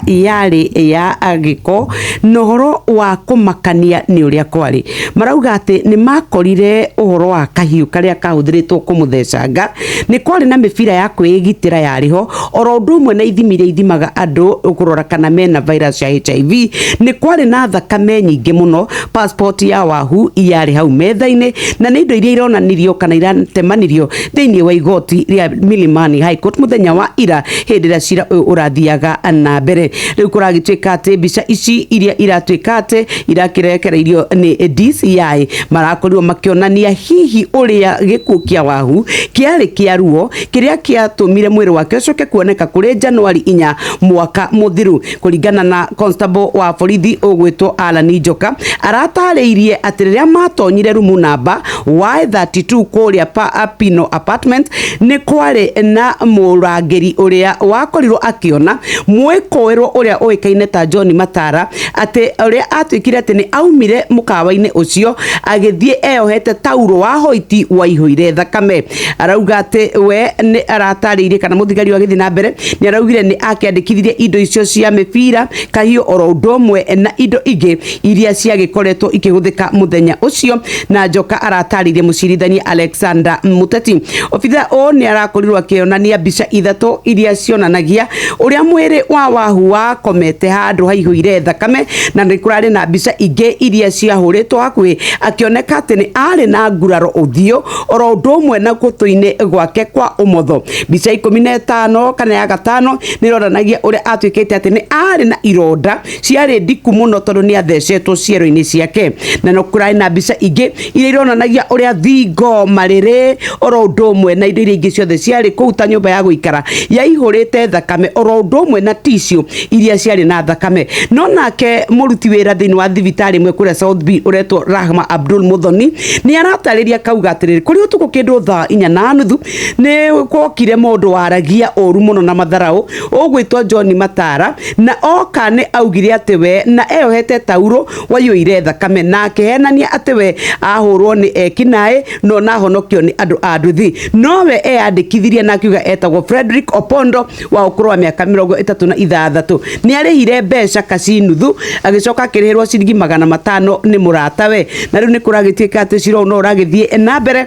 Yarĩ ya gĩko na ũhoro wa kũmakania nĩ ũrĩa kwarĩ. Marauga atĩ nĩ makorire ũhoro wa kahiũ karĩa kahũthĩrĩtwo kũmũthecanga, nĩ kwarĩ na mĩbira ya kwĩgitĩra yarĩ ho, oro ũndũ ũmwe na ithimi iria ithimaga andũ kũrora kana mena virus ya HIV. Nĩ kwarĩ na thakame nyingĩ mũno, passport ya Wahu yarĩ hau metha-inĩ, na nĩ indo iria ironanirio kana iratemanirio thĩinĩ wa igoti rĩa Milimani High Court mũthenya wa ira hĩndĩ ĩrĩa cira ũyũ ũrathiaga na mbere. Rĩu kũragĩtuĩka atĩ mbica ici iria iratuĩka atĩ irakĩrekereirio nĩ DCI marakorirwo makĩonania hihi ũrĩa gĩkuũ kĩa Wahu kĩarĩ kĩa ruo, kĩrĩa kĩatũmire mwĩrĩ wake ũcoke kuoneka kũrĩ Januari 4 mwaka mũthiru. Kũringana na constable wa borithi ũgwĩtwo Alan Njoka, aratarĩirie atĩ rĩrĩa matonyire rumu namba Y32 kũrĩa Pino Apartment, nĩ kwarĩ na mũrangĩri ũrĩa wakorirwo akĩona mwĩkũĩrwo ũrĩa ũĩkaine ta John Matara, atĩ ũrĩa atuĩkire atĩ nĩ aumire mũkawa-inĩ ũcio agĩthiĩ eyohete tauro wa hoiti waihũire thakame. Arauga atĩ we nĩ aratarĩirie kana mũthigari ũyũ agĩthiĩ na mbere nĩ araugire nĩ akĩandĩkithirie indo icio cia mĩbira, kahiũ, oro ũndũ ũmwe na indo ingĩ iria ciagĩkoretwo ikĩhũthĩka mũthenya ũcio. Na Njoka aratarĩirie mũcirithania Alexander Muteti, obitha ũyũ nĩ arakorirwo akĩonania mbica ithatũ iria cionanagia ũrĩa mwĩrĩ wa Wahu wakomete handũ haihũire thakame, na nĩ kũrarĩ na mbica ingĩ iria ciahũrĩtwo hakuhĩ akĩoneka atĩ nĩ arĩ na nguraro ũthiũ oro ũndũ ũmwe na gũtũ-inĩ gwake kwa ũmotho. Mbica 15 kana ya gatano nĩ ĩronanagia ũrĩa atuĩkĩte atĩ nĩ arĩ na ironda ciarĩ ndiku mũno tondũ nĩ athecetwo ciero-inĩ ciake, na no kũrarĩ na mbica ingĩ iria ironanagia ũrĩa thingo, marĩrĩ, oro ũndũ ũmwe na indo iria ingĩ ciothe ciarĩ kũu ta nyũmba ya gũikara yaihũrĩte thakame, oro ũndũ ũmwe na tissue iria ciarĩ na thakame. No nake mũruti wĩra thĩinĩ wa thibitarĩ ĩmwe kũrĩa South B ũretwo Rahma Abdul Muthoni nĩ aratarĩria akauga atĩrĩrĩ, kũrĩ ũtukũ kĩndũ thaa 4:30 nĩ kwokire mũndũ waragia ũru mũno na matharaũ ũgwĩtwo John Matara, na oka nĩ augire atĩ we na eyohete tauro waiyũire thakame, na akĩhenania atĩ we ahũrwo nĩ ekinaĩ no nahonokio nĩ andũ a nduthi. Nowe eyandĩkithirie na akiuga etagwo Frederick Opondo wa ũkũrũ wa mĩaka 36. Nĩ arĩhire mbeca kaci nuthu, agĩcoka akĩrĩhĩrwo ciringi 500 nĩ mũratawe. Na rĩu nĩ kũragĩtuĩka atĩ cira ũyũ no ũragĩthiĩ na mbere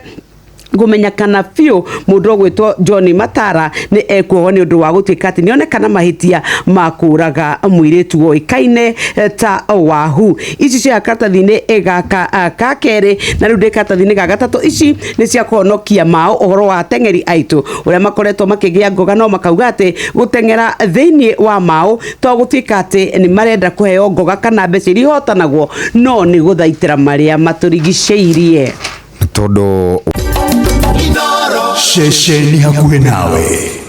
kũmenya kana biũ mũndũ ũgwĩtwo John Matara nĩ ekuohwo nĩ ũndũ wa gũtuĩka atĩ nĩonekana mahĩtia ma kũraga mũirĩtu woĩkaine ta Wahu. Ici cia karatathi-inĩ gaka ka kerĩ, na rĩu ndĩ karatathi-inĩ ga gatatũ. Ici nĩ cia kũhonokia mao ũhoro wa ateng'eri aitũ ũrĩa makoretwo makĩgĩa ngoga, no makauga atĩ gũteng'era thĩinĩ wa mao to gũtuĩka atĩ nĩ marenda kũheo ngoga kana mbeca iria ihotanagwo, no nĩ gũthaitĩra marĩa matũrigicĩirie. Tondũ Ceceni hakuhĩ nawe.